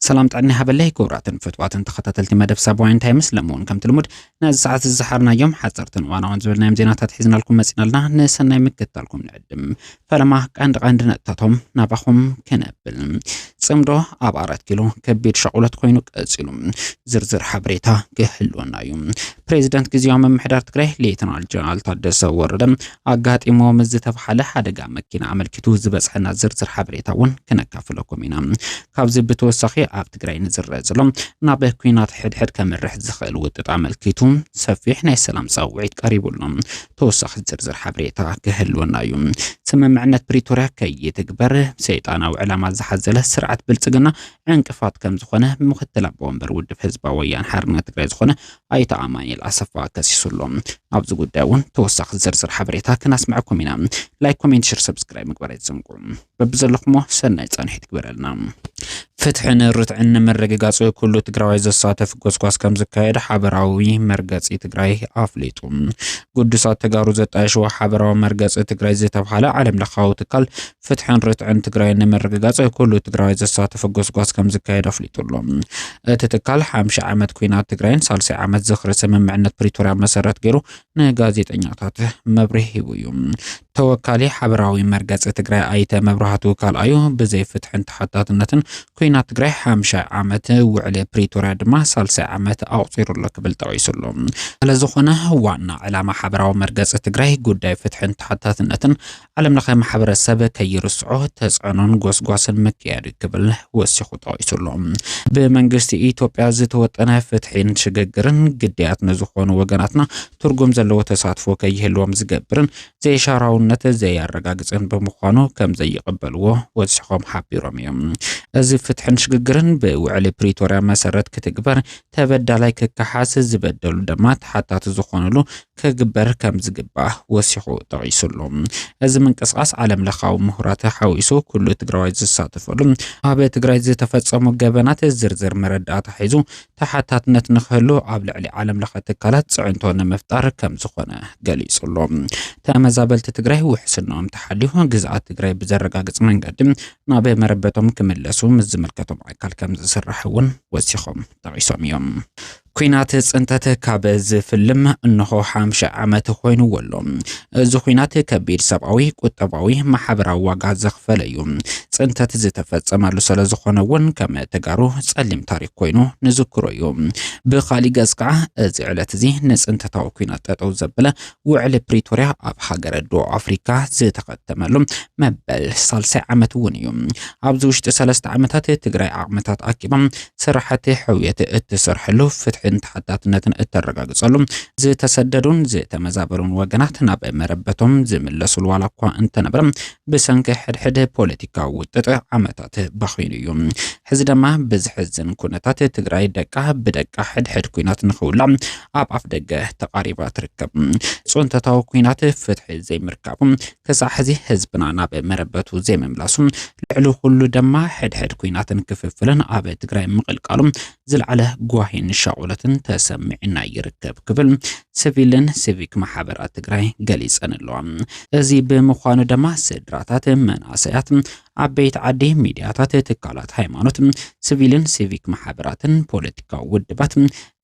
ሰላም ጥዕና ይሃበለይ ክቡራትን ፍትዋትን ተኸታተልቲ መደብ ሳባውያን ታይምስ፣ ለምውን ከምቲ ልሙድ ነዚ ሰዓት ዝዝሓርናዮም ሓፀርትን ዋናውን ዝበልናዮም ዜናታት ሒዝናልኩም መፂናልና። ንሰናይ ምክትታልኩም ንዕድም። ፈለማ ቀንዲ ቀንዲ ነጥታቶም ናባኹም ክነብል። ጽምዶ ኣብ ኣራት ኪሎ ከቢድ ሻቑለት ኮይኑ ቀጺሉ። ዝርዝር ሓበሬታ ክህልወና እዩ። ፕሬዚደንት ግዜያዊ ምምሕዳር ትግራይ ሌተናል ጀነራል ታደሰ ወረደ ኣጋጢሞ ምስ ዝተባሃለ ሓደጋ መኪና ኣመልኪቱ ዝበጽሐና ዝርዝር ሓበሬታ እውን ክነካፍለኩም ኢና። ካብዚ ብተወሳኺ ኣብ ትግራይ ንዝረአ ዘሎ ናብ ኲናት ሕድሕድ ከምርሕ ዝኽእል ውጥጥ ኣመልኪቱ ሰፊሕ ናይ ሰላም ጻውዒት ቀሪቡ ኣሎ። ተወሳኺ ዝርዝር ሓበሬታ ክህልወና እዩ። ስምምዕነት ፕሪቶርያ ከይትግበር ሰይጣናዊ ዕላማ ዝሓዘለ ስርዓት ብልጽግና ዕንቅፋት ከም ዝኾነ ምክትል ኣቦ ወንበር ውድብ ህዝባዊ ወያነ ሓርነት ትግራይ ዝኾነ ኣይተ ኣማኑኤል ኣሰፋ ከሲሱ ኣሎ። ኣብዚ ጉዳይ እውን ተወሳኺ ዝርዝር ሓበሬታ ክናስምዐኩም ኢና። ላይክ፣ ኮሜንት፣ ሸር፣ ሰብስክራይብ ምግባር ኣይትዘንግዑ። በብዘለኹሞ ሰናይ ጻንሒት ይግበረልና። ፍትሕን ርትዕን ንምርግጋጽ ኩሉ ትግራዋይ ዘሳተፍ ጎስጓስ ከም ዝካየድ ሓበራዊ መርገጺ ትግራይ ኣፍሊጡ። ግዱሳት ተጋሩ ዘጣየሽዎ ሓበራዊ መርገጺ ትግራይ ዝተባሃለ ዓለም ለኻዊ ትካል ፍትሕን ርትዕን ትግራይ ንምርግጋጽ ኩሉ ትግራዋይ ዘሳተፈ ጎስጓስ ከም ዝካየድ ኣፍሊጡ ኣሎ። እቲ ትካል ሓምሻይ ዓመት ኲናት ትግራይን ሳልሳይ ዓመት ዝኽሪ ስምምዕነት ፕሪቶርያ መሰረት ገይሩ ንጋዜጠኛታት መብርሂ ሂቡ እዩ። ተወካሊ ሓበራዊ መርገጺ ትግራይ ኣይተ መብራህቱ ካልኣዩ ብዘይ ፍትሕን ተሓታትነትን ኲናት ትግራይ ሓምሻይ ዓመት፣ ውዕሊ ፕሪቶርያ ድማ ሳልሳይ ዓመት ኣቑጺሩ ኣሎ ክብል ጠቒሱ ኣሎ። ስለዝኾነ ዋና ዕላማ ሓበራዊ መርገጺ ትግራይ ጉዳይ ፍትሕን ተሓታትነትን ዓለም ለኸ ማሕበረሰብ ከይርስዖ ተጽዕኖን ጎስጓስን ምክያድ ክብል ወሲኹ ጠቒሱ ኣሎ። ብመንግስቲ ኢትዮጵያ ዝተወጠነ ፍትሒን ሽግግርን ግዳያት ንዝኾኑ ወገናትና ትርጉም ዘለዎ ተሳትፎ ከይህልዎም ዝገብርን ዘይሻራውነት ዘየረጋግጽን ብምዃኑ ከም ዘይቕበልዎ ወሲኾም ሓቢሮም እዮም። እዚ ፍትሕን ሽግግርን ብውዕሊ ፕሪቶርያ መሰረት ክትግበር፣ ተበዳላይ ክከሓስ፣ ዝበደሉ ድማ ተሓታቲ ዝኾኑሉ ክግበር ከም ዝግባእ ወሲኹ ጠቒሱ ኣሎ። እዚ ምንቅስቓስ ዓለም ለኻዊ ምሁራት ሓዊሱ ኩሉ ትግራዋይ ዝሳተፈሉ፣ ኣብ ትግራይ ዝተፈጸሙ ገበናት ዝርዝር መረዳእታ ሒዙ ተሓታትነት ንክህሉ ኣብ ልዕሊ ዓለም ለኸ ትካላት ጽዕንቶ ንምፍጣር ከም ዝኾነ ገሊጹ ኣሎ። ተመዛበልቲ ትግራይ ውሕስናኦም ተሓልዩ ግዝኣት ትግራይ ብዘረጋግጽ መንገዲ ናብ መረበቶም ክምለሱ ምስ ዝምልከቶም ኣካል ከም ዝስራሕ እውን ወሲኾም ጠቒሶም እዮም። ኲናት ጽንተት ካብ ዝፍልም እንሆ ሓምሻ ዓመት ኮይንዎ ኣሎ። እዚ ኲናት ከቢድ ሰብኣዊ፣ ቁጠባዊ፣ ማሕበራዊ ዋጋ ዘኽፈለ እዩ። ጽንተት ዝተፈጸመሉ ስለ ዝኾነ እውን ከም ተጋሩ ጸሊም ታሪክ ኮይኑ ንዝክሮ እዩ። ብኻሊእ ገጽ ከዓ እዚ ዕለት እዚ ንጽንተታዊ ኲናት ጠጠው ዘበለ ውዕሊ ፕሪቶርያ ኣብ ሃገረ ደቡብ ኣፍሪካ ዝተኸተመሉ መበል ሳልሳይ ዓመት እውን እዩ። ኣብዚ ውሽጢ ሰለስተ ዓመታት ትግራይ ዓቕምታት ኣኪባ ስራሕቲ ሕውየት እትሰርሐሉ፣ ፍትሕን ተሓታትነትን እተረጋግጸሉ፣ ዝተሰደዱን ዝተመዛበሉን ወገናት ናብ መረበቶም ዝምለሱሉ ዋላ እኳ እንተነበረ ብሰንኪ ሕድሕድ ፖለቲካዊ ውጥጥ ዓመታት ባኺኑ እዩ። ሕዚ ድማ ብዝሕዝን ኩነታት ትግራይ ደቃ ብደቃ ሕድሕድ ኲናት ንኽውላዕ ኣብ ኣፍ ደገ ተቓሪባ ትርከብ። ጽንተታዊ ኲናት ፍትሒ ዘይምርካቡ ክሳዕ ሕዚ ህዝብና ናብ መረበቱ ዘይምምላሱ፣ ልዕሊ ኩሉ ድማ ሕድሕድ ኲናትን ክፍፍልን ኣብ ትግራይ ምቕልቃሉ ዝለዓለ ጓሂን ሻቑለትን ተሰሚዕና ይርከብ ክብል ሲቪልን ሲቪክ ማሕበራት ትግራይ ገሊጸን ኣለዋ። እዚ ብምዃኑ ድማ ስድራታት፣ መናእሰያት፣ ዓበይቲ ዓዲ፣ ሚድያታት፣ ትካላት ሃይማኖት፣ ሲቪልን ሲቪክ ማሕበራትን ፖለቲካዊ ውድባት፣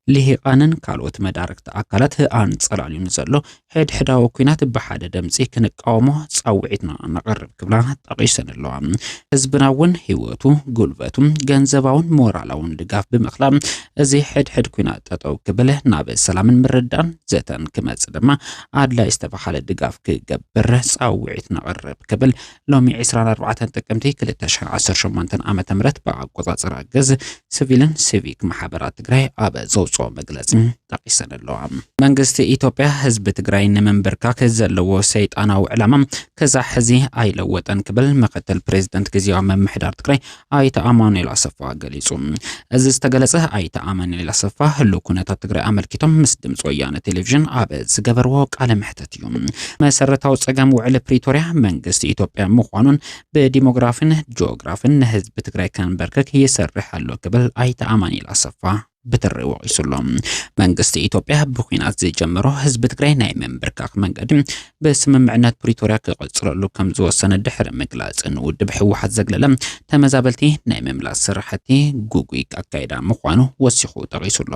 ልሂቃንን ካልኦት መዳርግቲ ኣካላት ኣንጸላልዩ ንዘሎ ሕድሕዳዊ ኲናት ብሓደ ድምጺ ክንቃወሞ ጻውዒትና ነቕርብ ክብላ ጠቒሰን ኣለዋ። ህዝብና እውን ህይወቱ፣ ጉልበቱ፣ ገንዘባውን ሞራላውን ድጋፍ ብምኽላብ እዚ ሕድሕድ ኲናት ጠጠው ክብል፣ ናብ ሰላምን ምርዳን ዘተን ክመጽእ ድማ ኣድላይ ዝተባሃለ ድጋፍ ክገብር ጻውዒት ነቕርብ ክብል ሎሚ ዕስራን ኣርባዕተን ጥቅምቲ ክልተ ሽሕን ዓሰርተ ሸሞንተን ዓመተ ምህረት ብኣቆጻጽራ ግዝ ሲቪልን ሲቪክ ማሕበራት ትግራይ ኣብ ዘውፅኦ መግለፂ ጠቒሰን ኣለዋ። መንግስቲ ኢትዮጵያ ህዝቢ ትግራይ ንምንብርካክ ዘለዎ ሰይጣናዊ ዕላማ ክሳዕ ሕዚ ኣይለወጠን ክብል ምክትል ፕሬዚደንት ግዜያዊ ምምሕዳር ትግራይ ኣይተ ኣማኑኤል ኣሰፋ ገሊጹ። እዚ ዝተገለጸ ኣይተ ኣማኑኤል ኣሰፋ ህሉው ኩነታት ትግራይ ኣመልኪቶም ምስ ድምፂ ወያነ ቴሌቪዥን ኣብ ዝገበርዎ ቃለ መሕተት እዩ። መሰረታዊ ጸገም ውዕሊ ፕሪቶርያ መንግስቲ ኢትዮጵያ ምዃኑን ብዲሞግራፊን ጂኦግራፊን ንህዝቢ ትግራይ ከንበርክክ ይሰርሕ ኣሎ ክብል ኣይተ ኣማኑኤል ኣሰፋ ብትሪ ወቒሱ ኣሎ። መንግስቲ ኢትዮጵያ ብኲናት ዝጀመሮ ህዝቢ ትግራይ ናይ ምንብርካኽ መንገዲ ብስምምዕነት ፕሪቶርያ ክቕጽለሉ ከም ዝወሰነ ድሕሪ ምግላጽ፣ ንውድብ ህወሓት ዘግለለ ተመዛበልቲ ናይ ምምላስ ስራሕቲ ግጉይ ኣካይዳ ምዃኑ ወሲኹ ጠቒሱ ኣሎ።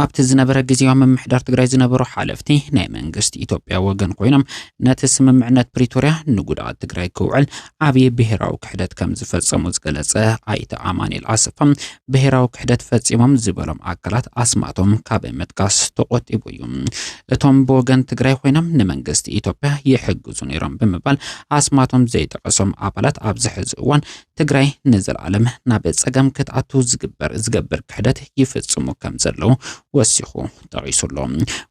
ኣብቲ ዝነበረ ግዜያዊ ምምሕዳር ትግራይ ዝነበሩ ሓለፍቲ ናይ መንግስቲ ኢትዮጵያ ወገን ኮይኖም ነቲ ስምምዕነት ፕሪቶርያ ንጉድኣት ትግራይ ክውዕል ዓብዪ ብሄራዊ ክሕደት ከም ዝፈጸሙ ዝገለጸ ኣይተ ኣማኑኤል ኣሰፋ፣ ብሄራዊ ክሕደት ፈጺሞም ዝበሎም ኣካላት ኣስማቶም ካብ ምጥቃስ ተቖጢቡ እዩ። እቶም ብወገን ትግራይ ኮይኖም ንመንግስቲ ኢትዮጵያ ይሕግዙ ነይሮም ብምባል ኣስማቶም ዘይጠቀሶም ኣባላት ኣብዚ ሕዚ እዋን ትግራይ ንዘለኣለም ናብ ጸገም ክትኣቱ ዝግበር ዝገብር ክሕደት ይፍጽሙ ከም ዘለዉ ወሲኹ ጠቒሱ ኣሎ።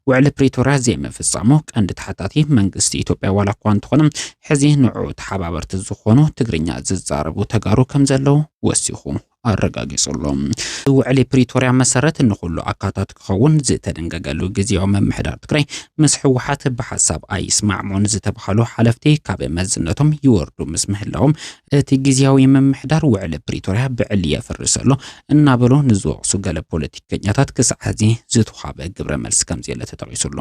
ውዕሊ ፕሪቶርያ ዘይምፍጻሙ ቀንዲ ተሓታቲ መንግስቲ ኢትዮጵያ ዋላ እኳ እንተኾነ፣ ሕዚ ንዑ ተሓባበርቲ ዝኾኑ ትግርኛ ዝዛረቡ ተጋሩ ከም ዘለዉ ወሲኹ ኣረጋጊጹ ኣሎ። ውዕሊ ፕሪቶርያ መሰረት ንኹሉ ኣካታት ክኸውን ዝተደንገገሉ ግዜያዊ ምምሕዳር ትግራይ ምስ ህወሓት ብሓሳብ ኣይስማዕሙን ዝተባሃሉ ሓለፍቲ ካብ መዝነቶም ይወርዱ ምስ ምህላዎም፣ እቲ ግዜያዊ ምምሕዳር ውዕሊ ፕሪቶርያ ብዕሊ የፍርስ ኣሎ እናበሉ ንዝወቕሱ ገለ ፖለቲከኛታት ክሳዕ ሕዚ ዝተዋህበ ግብረ መልሲ ከም ዘየለ ተጠቒሱ ኣሎ።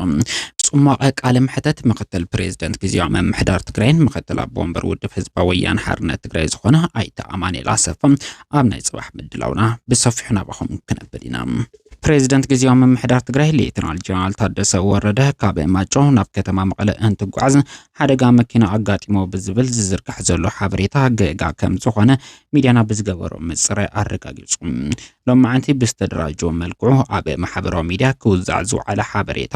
ጽሟቐ ቃለ መሕተት ምክትል ፕሬዝደንት ግዜያዊ ምምሕዳር ትግራይን ምክትል ኣቦ ወንበር ውድብ ህዝባዊ ወያነ ሓርነት ትግራይ ዝኾነ ኣይተ ኣማኑኤል ኣሰፋ ኣብ ናይ ጽባሕ ምድላውና ብሰፊሑ ናባኹም ክነብል ኢና። ፕሬዝደንት ግዜያዊ ምምሕዳር ትግራይ ሌተናል ጀነራል ታደሰ ወረደ ካብ ማይጨው ናብ ከተማ መቐለ እንትጓዓዝ ሓደጋ መኪና ኣጋጢሞ ብዝብል ዝዝርጋሕ ዘሎ ሓበሬታ ጌጋ ከም ዝኾነ ሚድያና ብዝገበሮ ምጽራይ ኣረጋጊጹ። ሎማዓንቲ ብዝተደራጀወ መልክዑ ኣብ ማሕበራዊ ሚድያ ክውዛዕ ዝወዓለ ሓበሬታ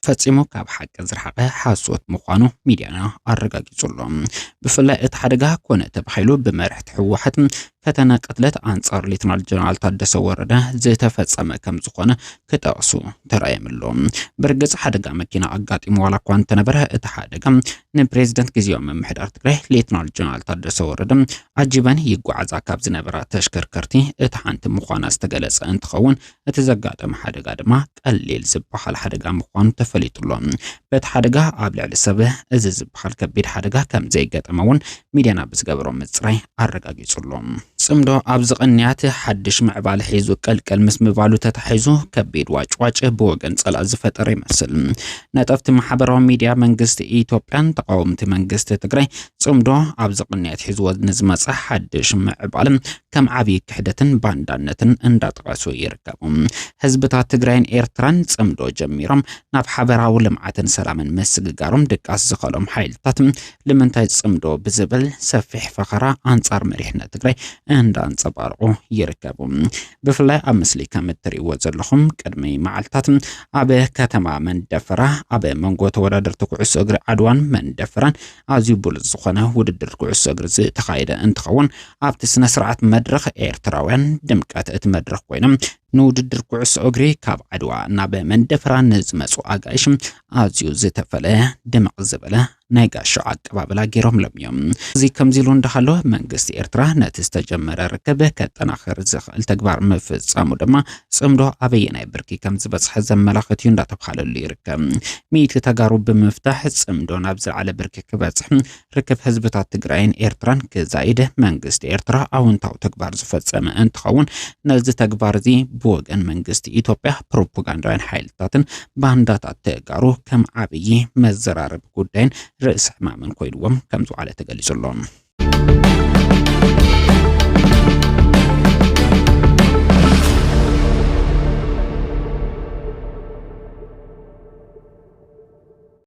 ፈጺሙ ካብ ሓቂ ዝረሓቐ ሓሶት ምዃኑ ሚድያና ኣረጋጊጹ ኣሎ። ብፍላይ እቲ ሓደጋ ኮነ ተባሂሉ ብመራሕቲ ህወሓት ፈተነ ቅትለት ኣንጻር ሌተናል ጀነራል ታደሰ ወረደ ዝተፈጸመ ከም ዝኾነ ክጠቕሱ ተራእዮም ኣሎ። ብርግጽ ሓደጋ መኪና ኣጋጢሙ ዋላ እኳ እንተነበረ፣ እቲ ሓደጋ ንፕሬዝደንት ግዜያዊ ምምሕዳር ትግራይ ሌተናል ጀነራል ታደሰ ወረደ ኣጂበን ይጓዓዛ ካብ ዝነበራ ተሽከርከርቲ እቲ ሓንቲ ምዃና ዝተገለጸ እንትኸውን፣ እቲ ዘጋጠመ ሓደጋ ድማ ቀሊል ዝበሃል ሓደጋ ምዃኑ ተፈሊጡ ኣሎ። በቲ ሓደጋ ኣብ ልዕሊ ሰብ እዚ ዝበሃል ከቢድ ሓደጋ ከም ዘይገጠመ እውን ሚድያና ብዝገበሮ ምጽራይ ኣረጋጊጹ ኣሎ። ጽምዶ ኣብዚ ቅንያት ሓድሽ ምዕባለ ሒዙ ቀልቀል ምስ ምባሉ ተታሒዙ ከቢድ ዋጭዋጭ ብወገን ጸላእ ዝፈጠረ ይመስል። ነጠፍቲ ማሕበራዊ ሚድያ መንግስቲ ኢትዮጵያን ተቃወምቲ መንግስቲ ትግራይ ጽምዶ ኣብዚ ቅንያት ሒዝዎ ንዝመጸ ሓድሽ ምዕባለ ከም ዓብዪ ክሕደትን ባንዳነትን እንዳጠቐሱ ይርከቡ። ህዝብታት ትግራይን ኤርትራን ጽምዶ ጀሚሮም ናብ ሓበራዊ ልምዓትን ሰላምን ምስግጋሮም ድቃስ ዝኸሎም ሓይልታት ልምንታይ ጽምዶ ብዝብል ሰፊሕ ፈኸራ ኣንጻር መሪሕነት ትግራይ እንዳንጸባረቑ ይርከቡ። ብፍላይ ኣብ ምስሊ ከም እትርእይዎ ዘለኹም ቅድሚ መዓልታት ኣብ ከተማ መንደፈራ ኣብ መንጎ ተወዳደርቲ ኩዕሶ እግሪ ዓድዋን መንደፈራን ኣዝዩ ብሉጽ ዝኾነ ውድድር ኩዕሶ እግሪ ዝተኻየደ እንትኸውን ኣብቲ ስነ ስርዓት መድረኽ ኤርትራውያን ድምቀት እቲ መድረኽ ኮይኖም ንውድድር ኩዕሶ እግሪ ካብ ዓድዋ ናብ መንደፈራ ንዝመጹ ኣጋይሽ ኣዝዩ ዝተፈለየ ድምቕ ዝበለ ናይ ጋሻ ኣቀባብላ ገይሮምሎም እዮም። እዚ ከምዚ ኢሉ እንዳሃሎ መንግስቲ ኤርትራ ነቲ ዝተጀመረ ርክብ ከጠናኽር ዝኽእል ተግባር ምፍጻሙ ድማ ጽምዶ ኣበየናይ ብርኪ ከም ዝበጽሐ ዘመላኽት እዩ እንዳተባሃለሉ ይርከብ። ሚእቲ ተጋሩ ብምፍታሕ ጽምዶ ናብ ዝለዓለ ብርኪ ክበጽሕ ርክብ ህዝብታት ትግራይን ኤርትራን ክዛይድ መንግስቲ ኤርትራ ኣውንታዊ ተግባር ዝፈጸመ እንትኸውን ነዚ ተግባር እዚ ብወገን መንግስቲ ኢትዮጵያ ፕሮፓጋንዳውያን ሓይልታትን ባንዳታት ተጋሩ ከም ዓብዪ መዘራረቢ ጉዳይን ርእሲ ሕማምን ኮይንዎም ከም ዝውዓለ ተገሊጹ ኣሎ።